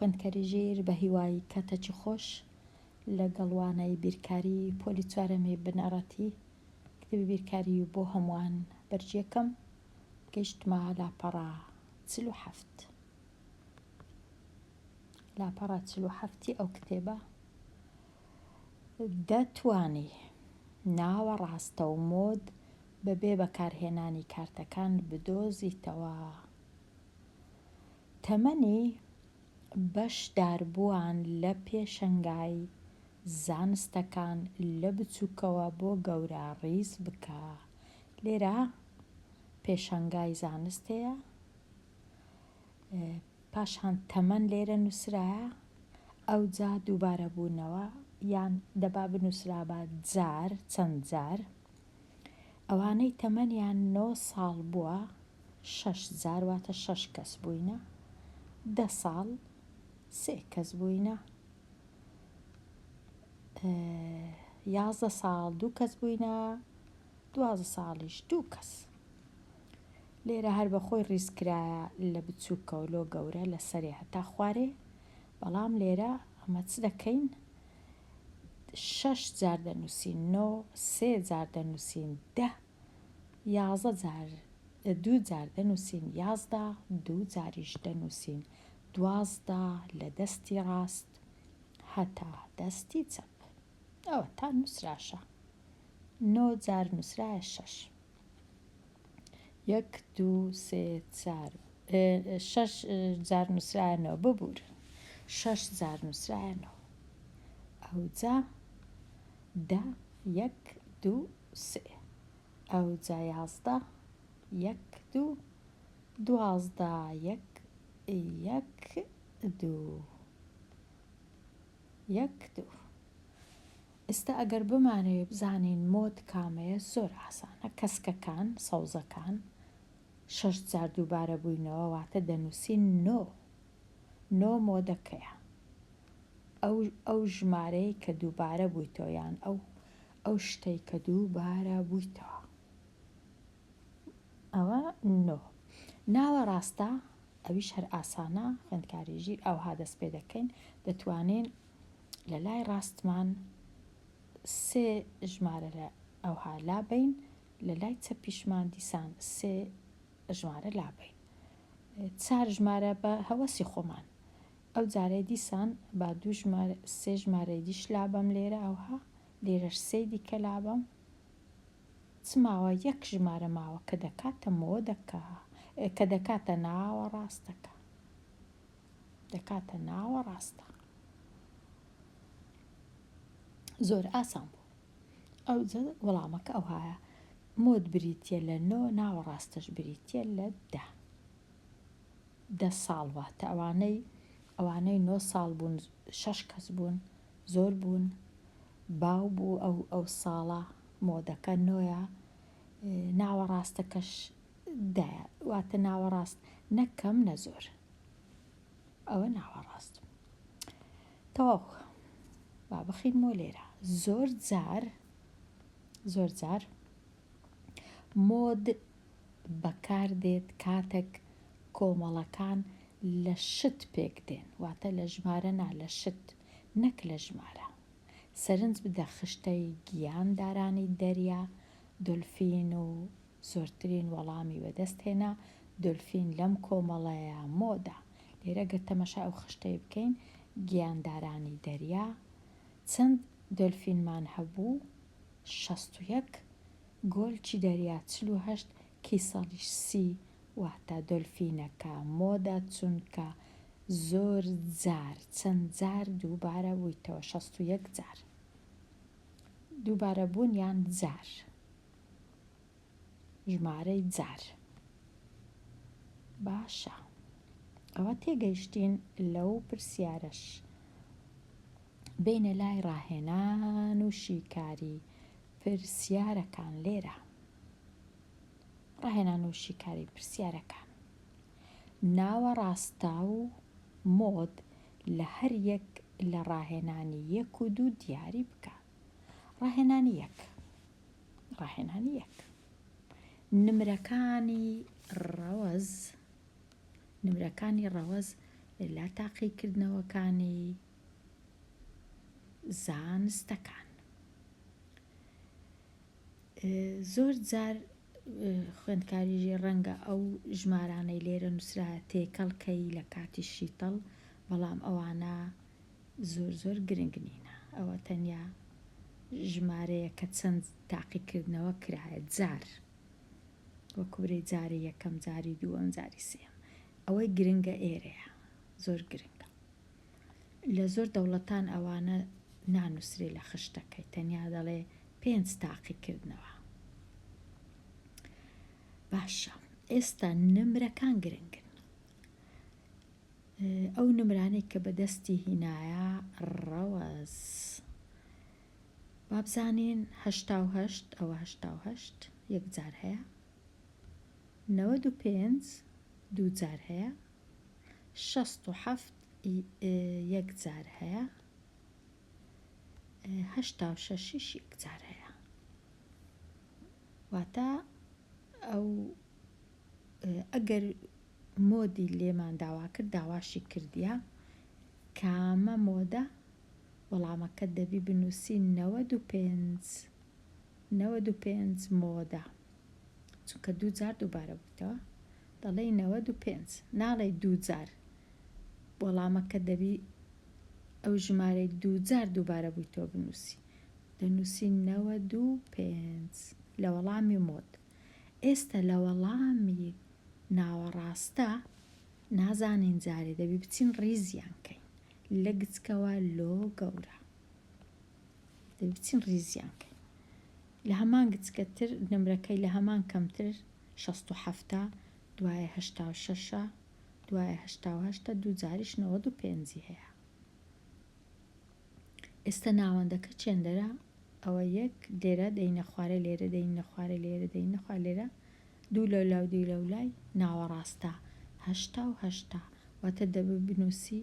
خوێندکاری ژیر بە هیوای کاتەکی خۆش لەگەڵ وانەی بیرکاری پۆلی چوارەمی بنەڕەتی کتێبی بیرکاری بۆ هەمووان بەرگیەکەم گەیشتمە لاپەڕە 47 لاپەڕە 47 ئەو کتێبە دەتوانی ناوە ڕاستە و مۆد بەبێ بەکارهێنانی کارتەکان بدۆزیتەوە. تەمەنی بەشداربووان لە پێشەنگای زانستەکان لە بچووکەوە بۆ گەورە ڕیز بکە. لێرە پێشەنگای زانست هەیە، پاشان تەمەن لێرە نووسرایە، ئەوجا دووبارەبوونەوە یان دەبا بنووسرابا جار، چەند جار. ئەوانەی تەمەنیان نۆ ساڵ بووە شەش جار واتە شەش کەس بووینە، دە ساڵ سێ کەس بووینە، 11 ساڵ دوو کەس بووینە، 12 ساڵیش دوو کەس. لێرە هەر بە خۆی ڕیز کرایە لە بچووکەوە لۆ گەورە لە سەرێ هەتا خوارێ، بەڵام لێرە ئەمە چ دەکەین؟ شەش جار دەنووسین نۆ، سێ جار دەنووسین دە، 11 جار دوو جار دەنووسین 11، دوو جاریش دەنووسین 12 لە دەستی ڕاست هەتا دەستی چەپ. ئەوە تا نووسراشە نۆ جار نووسرایە شەش. یەک دوو سێ چار شەش جار نووسرایە نۆ ببوورن شەش جار نووسرایە نۆ ئەوجا دە یەک دوو سێ ئەوجا 11 یەک دوو 12 یەک یەک دوو یەک دوو ئێستا ئەگەر بمانەوێ بزانین مۆد کامەیە زۆر ئاسانە کەسکەکان سەوزەکان شەش جار دووبارە بووینەوە واتە دەنووسین نۆ نۆ مۆدەکەیە ئەو ئەو ژمارەی کە دووبارە بوویتەوە یان ئەو ئەو شتەی کە دووبارە بوویتەوە ئەوە نۆ ناوە ڕاستە ئەویش هەر ئاسانە خوێندکاری ژیر ئەوها دەست پێ دەکەین دەتوانین لە لای ڕاستمان سێ ژمارە لە ئەوها لابەین لە لای چەپیشمان دیسان سێ ژمارە لابەین چار ژمارە بە هەوەسی خۆمان ئەو جارەی دیسان با دوو ژمارە سێ ژمارەی دیش لابەم لێرە ئەوها لێرەش سێی دیکە لابەم چ ماوە یەک ژمارە ماوە کە دەکاتە مۆدەکە کە دەکاتە ناوە ڕاستەکە دەکاتە ناوە ڕاستە زۆر ئاسان بوو ئەوجە وەڵامەکە ئەوهایە مۆد بریتە لە نۆ ناوە ڕاستەش بریتە لە دە دە ساڵ واتە ئەوانەی ئەوانەی نۆ ساڵ بوون شەش کەس بوون زۆر بوون باو بوو ئەو ئەو ساڵە مۆدەکە نۆیە ناوەڕاستەکەش دایە واتە ناوەڕاست نە کەم نە زۆر ئەوە ناوەڕاست تەواو با بخینمەوە لێرە زۆر جار زۆر جار مۆد بەکاردێت کاتێک کۆمەڵەکان لە شت پێک دێن واتە لە ژمارە نا لە شت نەک لە ژمارە سەرنج بدە خشتەی گیاندارانی دەریا دۆلفین و زۆرترین وەڵامی بەدەست هێنا، دۆلفین لەم کۆمەڵەیە مۆدە. لێرە گەر تەمەشای ئەو خشتەی بکەین، گیاندارانی دەریا، چەند دۆلفینمان هەبوو؟ 61، گۆلکی دەریا 48، کیسەڵیش 30، واتە دۆلفینەکە مۆدە چونکە زۆر جار، چەند جار دووبارە بوویتەوە، 61 جار. دووبارە بوون یان جار. ژمارەی جار. باشە ئەوە تێگەیشتین لەو پرسیارەش بێینە لای ڕاهێنان و شیکاری پرسیارەکان لێرە ڕاهێنان و شیکاری پرسیارەکان ناوە ڕاستە و مۆد لە هەر یەک لە ڕاهێنانی یەک و دوو دیاری بکە ڕاهێنانی یەک ڕاهێنانی یەک نمرەکانی ڕەوەز نمرەکانی ڕەوەز لە تاقیکردنەوەکانی زانستەکان. زۆر جار خوێندکاریی ڕەنگە ئەو ژمارانەی لێرە نووسرایە تێکەڵ کەی لە کاتی شیتەڵ، بەڵام ئەوانە زۆر زۆر گرنگ نینە. ئەوە تەنیا ژمارەیە کە چەند تاقیکردنەوە کرایە جار، وەکو برێی جاری یەکەم، جاری دووەم، جاری سێیەم. ئەوەی گرنگە ئێرەیە، زۆر گرنگە. لە زۆر دەوڵەتان ئەوانە نانوسرێ لە خشتەکەی تەنیا دەڵێ پێنج تاقیکردنەوە. باشە ئێستا نمرەکان گرنگن. ئەو نمرانەی کە بەدەستی هینایە ڕەوەز وابزانین 88 ئەوە 88 یەکجار هەیە 95 دووجار هەیە 67 یەک جار هەیە 86 یش یەک جار هەیە واتە ئەو ئەگەر مۆدی لێمان داوا کرد داواشی کردیە کامە مۆدە وەڵامەکە دەبی بنووسی 95 95 مۆدە چونکە دوو جار دووبارە بوویتەوە دەڵێی 95 ناڵێی دوو جار وەڵامەکە دەبی ئەو ژمارەی دوو جار دووبارە بوویتەوە بنووسی دەنووسی 95 لە وەڵامی مۆد ئێستا لە وەڵامی ناوەڕاستە نازانین جارێ دەبی بچین ڕیزیان کەین لە گچکەوە لۆ گەورە دەبی بچین ڕیزیان کەین لە هەمان گچکە تر نمرەکەی لە هەمان کەمتر شەست و حەفتە دوایە هەشتا و شەشە دوایە هەشتا و هەشتە دوو جاریش نەوەد و پێنجی هەیە ئێستا ناوەندەکە چێندەرە ئەوە یەک لێرە دەینە خوارێ لێرە دەینە خوارێ لێرە دەینە خوار لێرە دوو لەولا و دوو لەولای ناوەڕاستە هەشتا و هەشتا واتە دەبێ بنووسی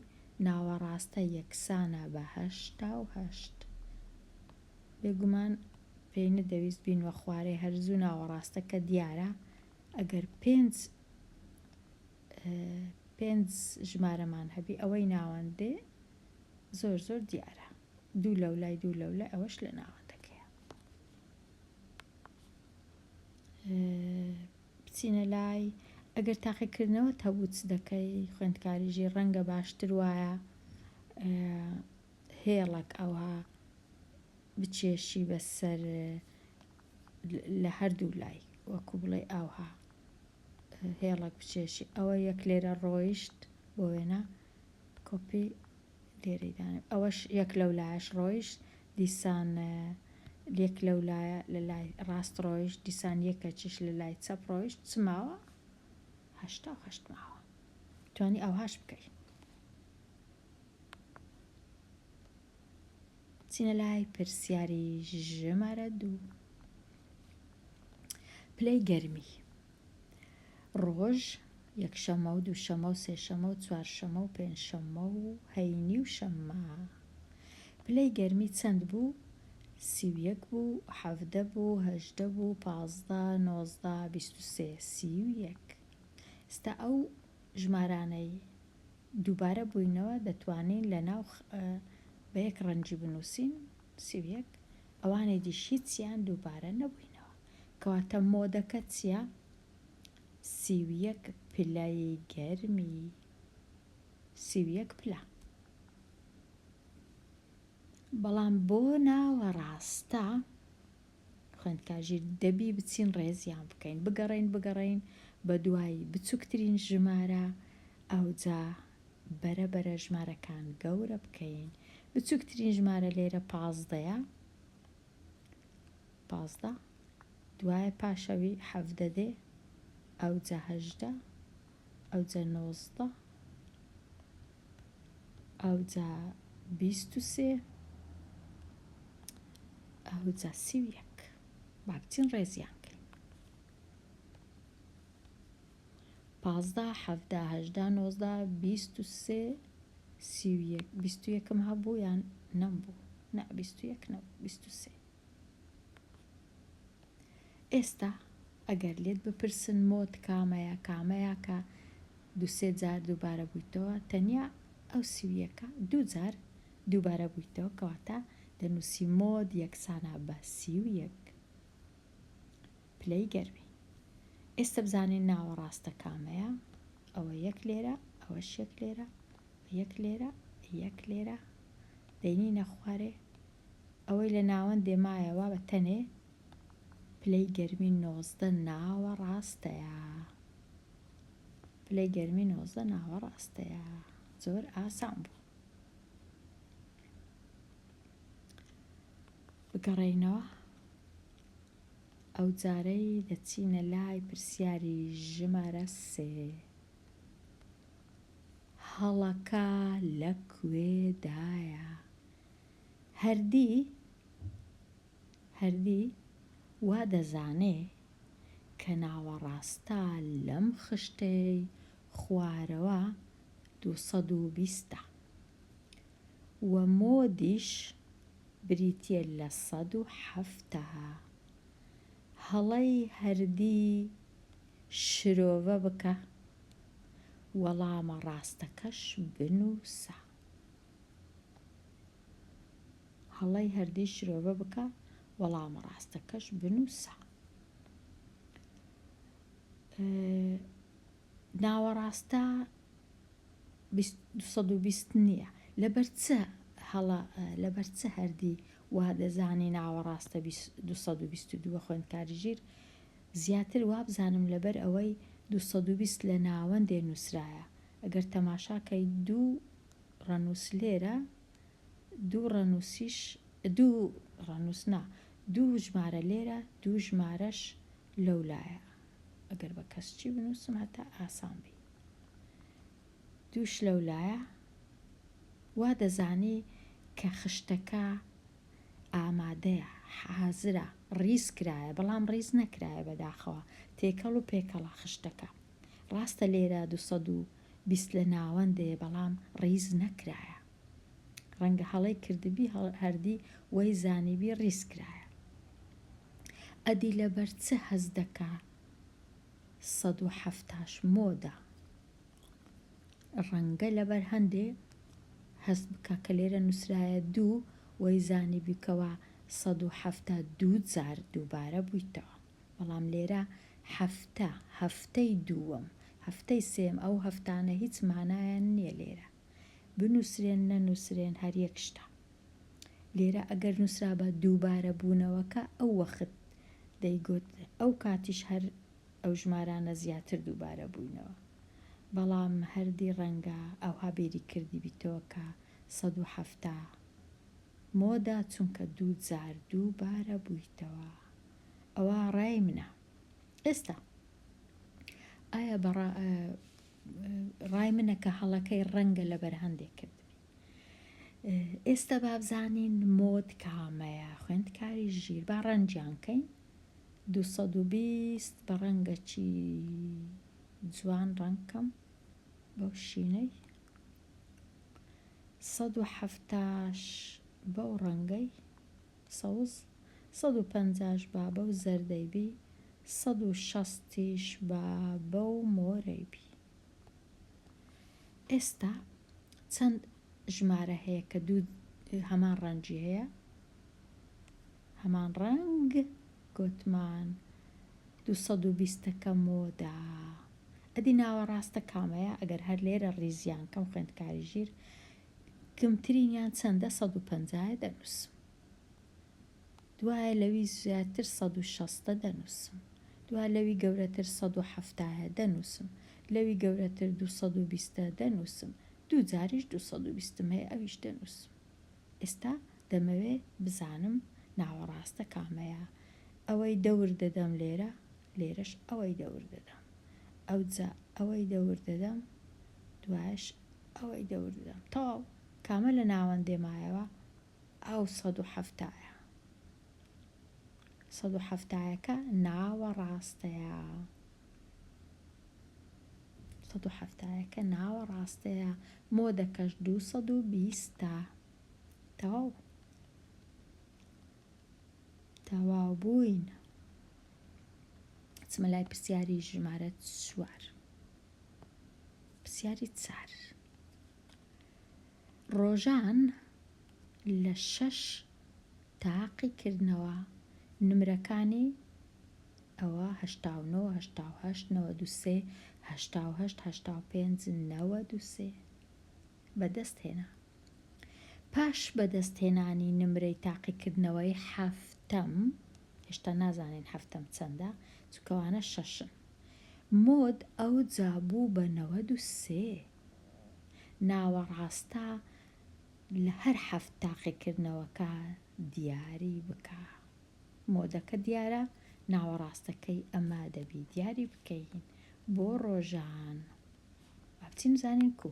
ناوەڕاستە یەکسانە بە هەشتا و هەشت بێگومان پێی نەدەویست بینوە خوارێ هەر زوو ناوەڕاستەکە دیارە ئەگەر پێنج پێنج ژمارەمان هەبی ئەوەی ناوەندێ زۆر زۆر دیارە دوو لەولای دوو لەولای ئەوەش لە ناوەندەکەیە بچینە لای ئەگەر تاقیکردنەوەت هەبوو چ دەکەی خوێندکاری ژیر ڕەنگە باشتر وایە هێڵەک ئەوها بچێشی بەسەر لە هەردوو لای وەکو بڵێ ئاوها هێڵەک بچێشی ئەوە یەک لێرە ڕۆیشت بۆ وێنە کۆپی لێرەی دانێ ئەوەش یەک لەو لایەش ڕۆیشت دیسان یەک لەو لایە لە لای ڕاست ڕۆیشت دیسان یەکەکیش لە لای چەپ ڕۆیشت چ ماوە 88 ماوە توانی ئەوهاش بکەی چینە لای پرسیاری ژمارە دوو پلەی گەرمی ڕۆژ یەکشەممە و دووشەممە و سێشەممە و چوارشەممە و پێنجشەممە و هەینی و شەممە پلەی گەرمی چەند بوو؟ 31 بوو، 17 بوو، 18 بوو، 15، 19، 23، 31. ئێستا ئەو ژمارانەی دووبارە بووینەوە دەتوانین لە ناو بە یەک ڕەنگی بنووسین 31 ئەوانەی دیش هیچیان دووبارە نەبووینەوە کەواتە مۆدەکە چییە؟ 31 پلەی گەرمی 31 پلە بەڵام بۆ ناوەڕاستە خوێندکار ژیر دەبی بچین ڕێزیان بکەین بگەڕێین بگەڕێین بە دوای بچوکترین ژمارە ئەوجا بەرە بەرە ژمارەکان گەورە بکەین بچوکترین ژمارە لێرە پازدەیە پازدە دوایە پاشەوی حەڤدە دێ ئەوجا هەژدە ئەوجا نۆزدە ئەوجا 23 ئەوجا 31 با بچین ڕێزیان کەین پازدە حەڤدە هەژدە نۆزدە 23 31 21م هەبوو یان نەمبوو نا 21 نەبوو 23 ئێستا ئەگەر لێت بپرسن مۆد کامەیە کامەیە کە. دوو سێ جار دووبارە بوویتەوە تەنیا ئەو 31ە دوو جار دووبارە بوویتەوە کەواتە دەنووسی mode یەکسانە بە 31 پلەی گەرمی. ئێستە بزانین ناوەڕاستە کامەیە ئەوە یەک لێرە ئەوەش یەک لێرە یەک لێرە یەک لێرە دەینینە خوارێ ئەوەی لە ناوەندێ مایەوە بە تەنێ پلەی گەرمی 19 ناوەڕاستەیە پلەی گەرمی 19 ناوەڕاستەیە زۆر ئاسان بوو بگەڕێینەوە ئەوجارەی دەچینە لای پرسیاری ژمارە سێ. هەڵەکە لە کوێدایە؟ هەردی هەردی وا دەزانێ کە ناوەڕاستە لەم خشتەی خوارەوە 220 ە و مۆدیش بریتییە لە 170. هەڵەی هەردی شرۆڤە بکە، وەڵامە ڕاستەکەش بنووسە. هەڵەی هەردی شرۆڤە بکە، وەڵامە ڕاستەکەش بنووسە. ناوەڕاستە 220 نییە. لەبەر چ هەڵە لەبەر چ هەردی وا دەزانی ناوەڕاستە 222 خوێندکاری ژیر زیاتر وابزانم لەبەر ئەوەی 220 لە ناوەندێ نووسرایە ئەگەر تەماشا کەی دوو ڕەنووس لێرە دوو ڕەنووسیش دوو ڕەنووس نا دوو ژمارە لێرە دوو ژمارەش لەولایە ئەگەر بە کەسچی بنووسم هەتا ئاسان بی دووش لەولایە وا دەزانی کە خشتەکە ئامادەیە حازرە ڕیز کرایە بەڵام ڕیز نەکرایە بەداخەوە تێکەڵ و پێکەڵە خشتەکە ڕاستە لێرە 220 لە ناوەندەیە بەڵام ڕیز نەکرایە ڕەنگە هەڵەی کردبی هەردی وەی زانیبی ڕیز کرایە ئەدی لەبەر چ هەست دەکا 170ش مۆدە ڕەنگە لەبەر هەندێ هەست بکا کە لێرە نووسرایە دوو وەی زانیبی کەوا 172 جار دووبارە بوویتەوە بەڵام لێرە هەفتە هەفتەی دووەم هەفتەی سێم ئەو هەفتانە هیچ مانایان نییە لێرە بنووسرێن نەنووسرێن هەر یەک شتە لێرە ئەگەر نووسرابا دووبارە بوونەوەکە ئەو وەخت دەیگوت ئەو کاتیش هەر ئەو ژمارانە زیاتر دووبارە بووینەوە بەڵام هەردی ڕەنگە ئەوها بیری کردیبیتەوە کە 170 مۆدە چونکە دوو جار دووبارە بوویتەوە ئەوە ڕای منە ئێستا ئایا بە ڕای منە کە هەڵەکەی ڕەنگە لەبەر هەندێک کردبی ئێستا بابزانین mode کامەیە خوێندکاری ژیر با ڕەنجیان کەین 220 بە ڕەنگەکی جوان ڕەنگکەم بەو شینەی 170 بەو ڕەنگەی سەوز 150 با بەو زەردەی بی 160یش با بەو مۆرەی بی ئێستا چەند ژمارە هەیە کە دوو هەمان ڕەنگی هەیە هەمان ڕەنگ گوتمان 220ەکە مۆدە ئەدی ناوەڕاستە کامەیە ئەگەر هەر لێرە ڕیزیان کەم خوێندکاری ژیر کەمترینیان چەندە 150 دەنووسم دوایە لەوی زیاتر 160 دەنووسم دوا لەوی گەورەتر 170 دەنووسم لەوی گەورەتر 220 دەنووسم دوو جاریش 220 هەیە ئەویش دەنووسم ئێستا دەمەوێ بزانم ناوەڕاستە کامەیە ئەوەی دەور دەدەم لێرە لێرەش ئەوەی دەور دەدەم ئەوجا ئەوەی دەور دەدەم دوایش ئەوەی دەور دەدەم تەواو کامە لە ناوەندێ مایەوە ئەو 170ە 170ەکە ناوەڕاستەیە 170ەکە ناوەڕاستەیە مۆدەکەش 220 تەواو تەواو بووین چمە لای پرسیاری ژمارە چوار. پرسیاری چار. ڕۆژان لە شەش تاقیکردنەوە نمرەکانی ئەوە 89 88 93 88 85 93 بەدەست هێنا. پاش بەدەستهێنانی نمرەی تاقیکردنەوەی حەفتەم، هێشتا نازانین حەفتەم چەندە، چونکە ئەوانە شەشن، مۆد ئەوجا بوو بە 93. ناوەڕاستە لە هەر حەفت تاقیکردنەوەکە دیاری بکە. مۆدەکە دیارە، ناوەڕاستەکەی ئەمە دەبی دیاری بکەین بۆ ڕۆژان. با بچین بزانین کو.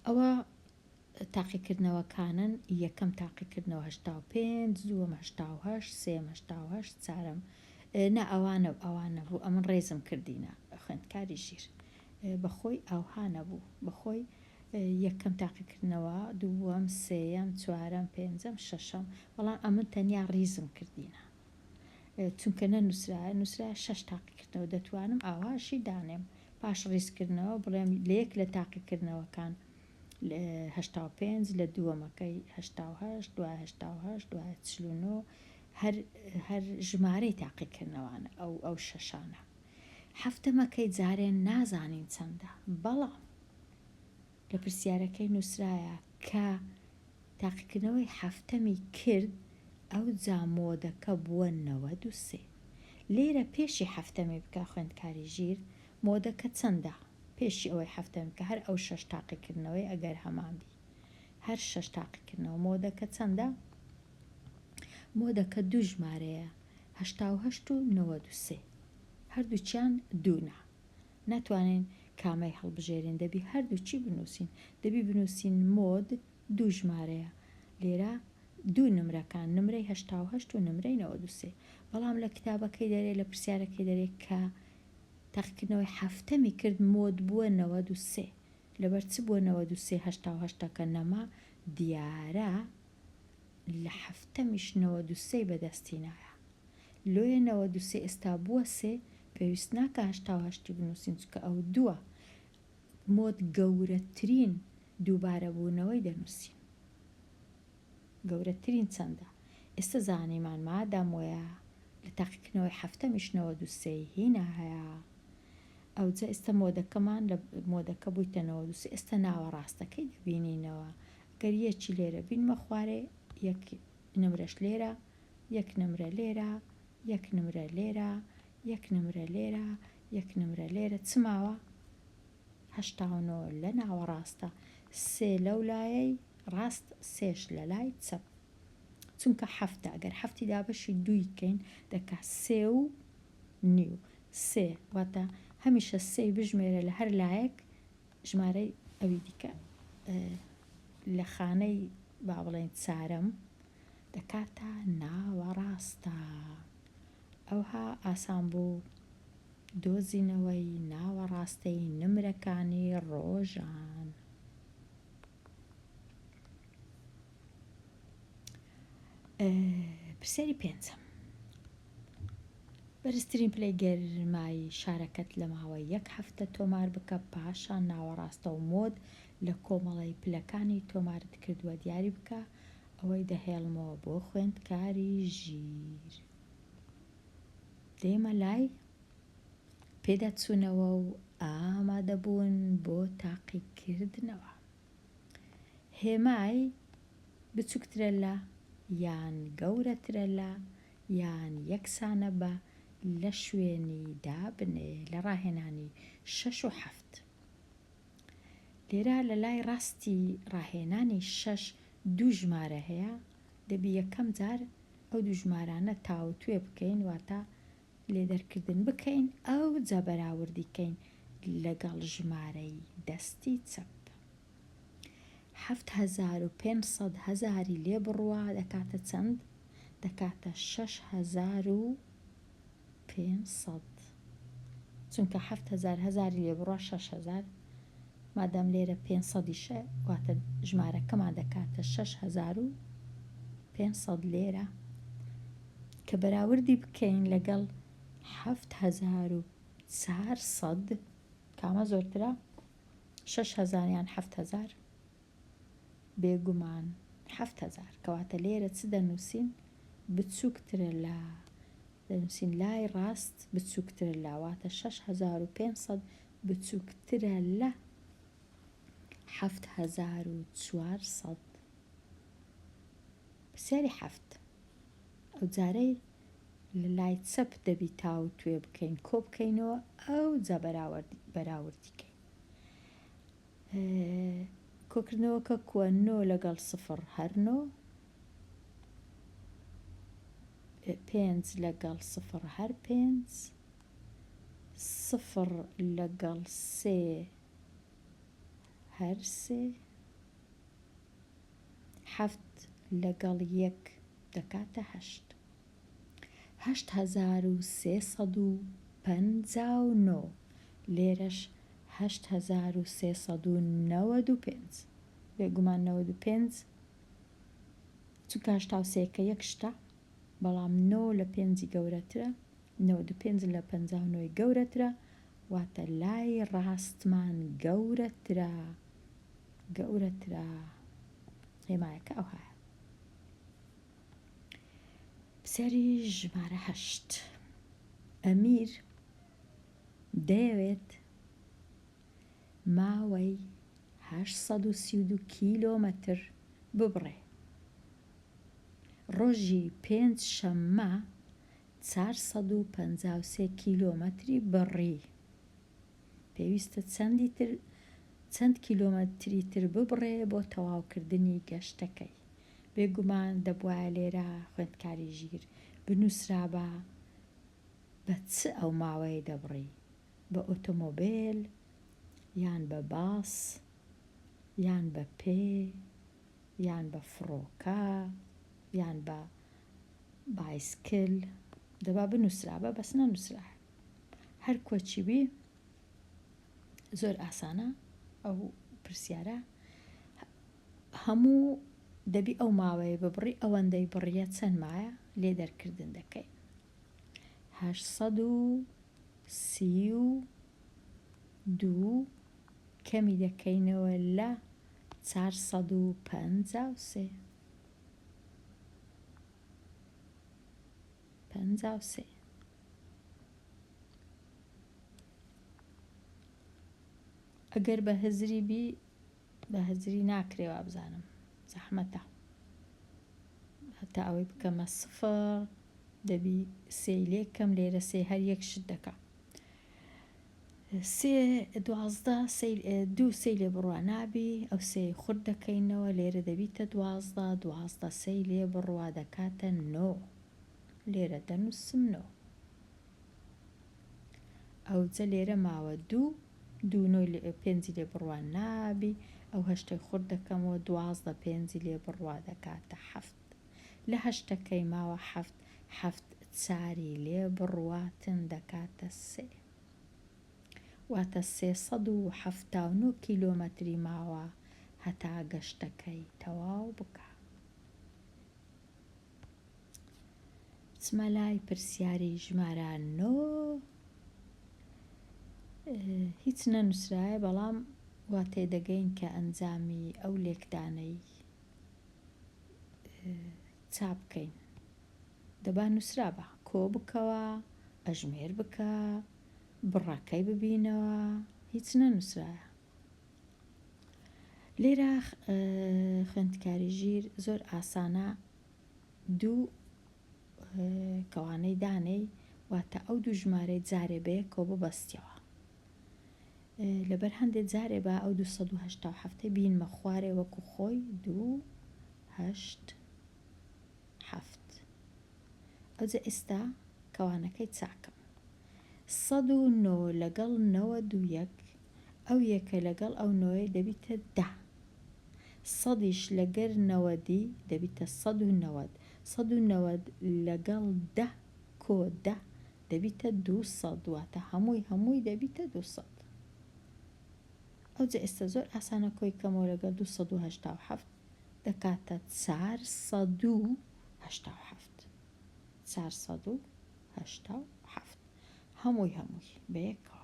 ئەوە تاقیکردنەوەکانن یەکەم تاقیکردنەوە 85 دووەم 88 سێم 88 چارەم نا ئەوانە ئەوان نەبوو ئەمن ڕێزم کردینە خوێندکاری ژیر بەخۆی ئەوها نەبوو بەخۆی یەکەم تاقیکردنەوە دووەم سێیەم چوارەم پێنجەم شەشەم بەڵام ئەمن تەنیا ڕیزم کردینە چونکە نەنووسرایە نووسرایە شەش تاقیکردنەوە دەتوانم ئاواشی دانێم پاش ڕیزکردنەوە بڵێم لە یەک لە تاقیکردنەوەکان 85 لە دووەمەکەی 88 دوای 88 دوای 49 هەر هەر ژمارەی تاقیکردنەوانە ئەو ئەو شەشانە هەفتەمەکەی جارێ نازانین چەندە بەڵام لە پرسیارەکەی نووسرایە کە تاقیکردنەوەی حەفتەمی کرد ئەوجا مۆدەکە بووە 93 لێرە پێشی حەفتەمی بکە خوێندکاری ژیر مۆدەکە چەندە پێشی ئەوەی حەفتەمی بکە هەر ئەو شەش تاقیکردنەوەی ئەگەر هەمان بی هەر شەش تاقیکردنەوە مۆدەکە چەندە مۆدەکە دوو ژمارەیە 88 و 93 هەردووکیان دوونە ناتوانین کامەی هەڵبژێرین دەبی هەردووکی بنووسین دەبی بنووسین مۆد دوو ژمارەیە لێرە دوو نمرەکان نمرەی 88 و نمرەی 93 بەڵام لە کتابەکەی دەرێ لە پرسیارەکەی دەرێ کە تاقیکردنەوەی حەفتەمی کرد مۆد بووە 93 لەبەر چ بووە 93 88ەکە نەما دیارە لە حەفتەمیش 93 بەدەستی نایە لۆیە 93 ئێستا بووە سێ پێویست ناکا 88 ی بنووسین چونکە ئەو دووە مۆد گەورەترین دووبارەبوونەوەی دەنووسین گەورەترین چەندە ئێستا زانیمان مادام وەیە لە تاقیکردنەوەی حەفتەمیش 93 ی هینایە ئەوجا ئێستا مۆدەکەمان لە مۆدەکە بوویتە 93 ئێستا ناوەڕاستەکەی دەبینینەوە گەر یەکی لێرە بینمە خوارێ یەک نمرەش لێرە یەک نمرە لێرە یەک نمرە لێرە یەک نمرە لێرە یەک نمرە لێرە چ ماوە؟ 89 لە ناوەڕاستە سێ لەو لایەی ڕاست سێش لە لای چەپ چونکە حەفتە ئەگەر حەفتی دابەشی دووی کەین دەکا سێ و نیو سێ واتە هەمیشە سێی بژمێرە لە هەر لایەک ژمارەی ئەوی دیکە لە خانەی با بڵێین چارەم دەکاتە ناوەڕاستە. ئەوها ئاسان بوو دۆزینەوەی ناوەڕاستەی نمرەکانی ڕۆژان. پرسیاری پێنجەم. بەرزترین پلەی گەرمای شارەکەت لە ماوەی یەک هەفتە تۆمار بکە، پاشان ناوەڕاستە و مۆد لە کۆمەڵەی پلەکانی تۆمارت کردووە دیاری بکە، ئەوەی دەهێڵمەوە بۆ خوێندکاری ژیر. دێمە لای پێداچوونەوە و ئامادەبوون بۆ تاقیکردنەوە. هێمای بچووکترە لە یان گەورەترە لە یان یەکسانە بە لە شوێنی دابنێ لە ڕاهێنانی شەش و حەفت. لێرە لە لای ڕاستی ڕاهێنانی شەش دوو ژمارە هەیە، دەبی یەکەم جار ئەو دوو ژمارانە تاوتوێ بکەین واتە لێدەرکردن بکەین ئەوجا بەراوردی کەین لەگەڵ ژمارەی دەستی چەپ. 7500 هەزاری لێ بڕوا دەکاتە چەند؟ دەکاتە 6500 چونکە 7000 هەزاری لێ بڕوا 6000 مادام لێرە 500یشە واتە ژمارەکەمان دەکاتە 6500 لێرە کە بەراوردی بکەین لەگەڵ 7400. 400 کامە زۆرترە؟ 6000 یان 7000؟ بێگومان 7000. کەواتە لێرە چ دەنووسین؟ بچووکترە لە دەنووسین لای ڕاست بچووکترە لە واتە 6500 بچووکترە لە 7400. پرسیاری حەفت، ئەوجارەی لە لای چەپ دەبی تاوتوێ بکەین کۆ بکەینەوە ئەوجا بەراوردی کەین. کۆکردنەوەکە کووە نۆ لەگەڵ سفڕ هەر نۆ، پێنج لەگەڵ سفڕ هەر پێنج، سفڕ لەگەڵ سێ هەر سێ، حەفت لەگەڵ یەک دەکاتە هەشت. 8359، لێرەش 8395. بێگومان 95 چونکە 83 کە یەک شتە، بەڵام نۆ لە پێنجی گەورەترە، 95 لە 59 ی گەورەترە، واتە لای ڕاستمان گەورەترە. گەورەترە. هێمایەکە ئەوهایە. پرسیاری ژمارە هەشت. ئەمیر دەیەوێت ماوەی 832 کیلۆمەتر ببڕێ. ڕۆژی پێنج شەممە 453 کیلۆمەتری بڕی. پێویستە چەندی تر چەند کیلۆمەتری تر ببڕێ بۆ تەواوکردنی گەشتەکەی؟ بێگومان دەبوایە لێرە خوێندکاری ژیر بنووسرابا بە چ ئەو ماوەیەی دەبڕی؟ بە ئۆتۆمۆبێل یان بە باس یان بە پێ یان بە فڕۆکە یان بە بایسکل؟ دەبا بنووسرابا بەس نەنووسرایە. هەر کۆچی بی زۆر ئاسانە ئەو پرسیارە هەموو دەبی ئەو ماوەیە ببڕی ئەوەندەی بڕیە چەند مایە لێ دەرکردن دەکەین 832 کەمی دەکەینەوە لە 453 53. ئەگەر بە هزری بی بە هزری ناکرێ وابزانم زەحمەتە هەتا ئەوەی بکەمە سفر دەبی سێی لێ کەم لێرە سێ هەر یەک شت دەکا سێ دوازدە دوو سێی لێ بڕوا نابی ئەو سێی خورد دەکەینەوە لێرە دەبیتە دوازدە دوازدە سێی لێ بڕوا دەکاتە نۆ لێرە دەنووسم نۆ ئەوجە لێرە ماوە دوو دوو نۆی لێ پێنجی لێ بڕوا نابی ئەو هەشتەی خورد دەکەمەوە دوازدە پێنجی لێ بڕوا دەکاتە حەفت لە هەشتەکەی ماوە حەفت حەفت چاری لێ بڕواتن دەکاتە سێ واتە 379 کیلۆمەتری ماوە هەتا گەشتەکەی تەواو بکا. بچمە لای پرسیاری ژمارە نۆ هیچ نەنووسرایە بەڵام وا تێدەگەین کە ئەنجامی ئەو لێکدانەی چاپ بکەین دەبا نووسرابا کۆ بکەوە ئەژمێر بکە بڕەکەی ببینەوە هیچ نەنووسرایە لێرە خوێندکاری ژیر زۆر ئاسانە دوو کەوانەی دانێی واتە ئەو دوو ژمارەی جارێ بەیەکەوە ببەستیەوە لەبەر هەندێ جارێ با ئەو 287 بینمە خوارێ وەکو خۆی دوو هەشت حەفت ئەوجە ئێستا کەوانەکەی چاکەم 109 لەگەڵ 91 ئەو یەکە لەگەڵ ئەو نۆیە دەبیتە دە سەدیش لەگەر نەوەدی دەبیتە 190 190 لەگەڵ دە کۆ دە دەبیتە 200 واتە هەمووی هەمووی دەبیتە 200 ئەوجە ئێستا زۆر ئاسانە کۆی کەمەوە لەگەڵ 287 دەکاتە 487 487. هەمووی هەمووی بەیەکەوە.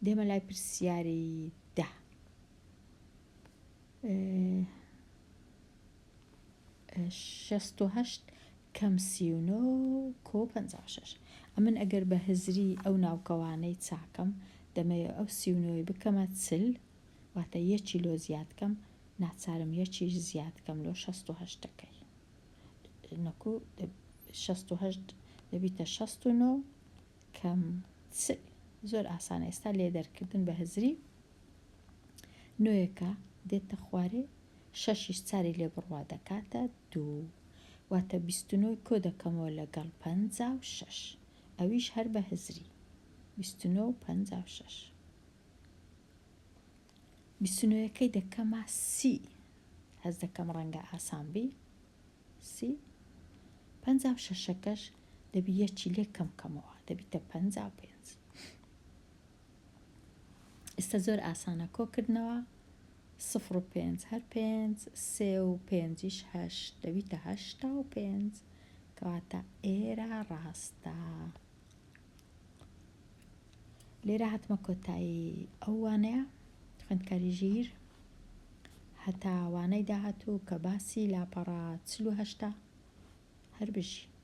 دێمە لای پرسیاری دە. 68 کەم 39 کۆ 56 ئەمن ئەگەر بە هزری ئەو ناوکەوانەی چاکەم دەمەوێ ئەو 39 بکەمە چل واتە یەکی لۆ زیاد کەم ناچارم یەکیش زیاد کەم لۆ 68 ەکەی نەکو 68 دەبیتە 69 کەم چل زۆر ئاسانە ئێستا لێ دەرکردن بە هزری نۆیەکە دێتە خوارێ شەشیش چاری لێ بڕوا دەکاتە دوو واتە 29 کۆ دەکەمەوە لەگەڵ 56 ئەویش هەر بە هزری 29 و 56 بیست و نۆیەکەی دەکەمە سی هەست دەکەم ڕەنگە ئاسان بی سی پەنجا و شەشەکەش دەبی یەکی لێ کەم کەمەوە دەبیتە 55 ئێستا زۆر ئاسانە کۆکردنەوە سفر و پێنج هەر پێنج سێ و پێنجیش هەشت دەبیتە 85 کەواتە ئێرە ڕاستە. لێرە هاتمە کۆتایی ئەو وانەیە خوێندکاری ژیر هەتا وانەی داهاتوو کە باسی لاپەڕە 48 هەر بژی.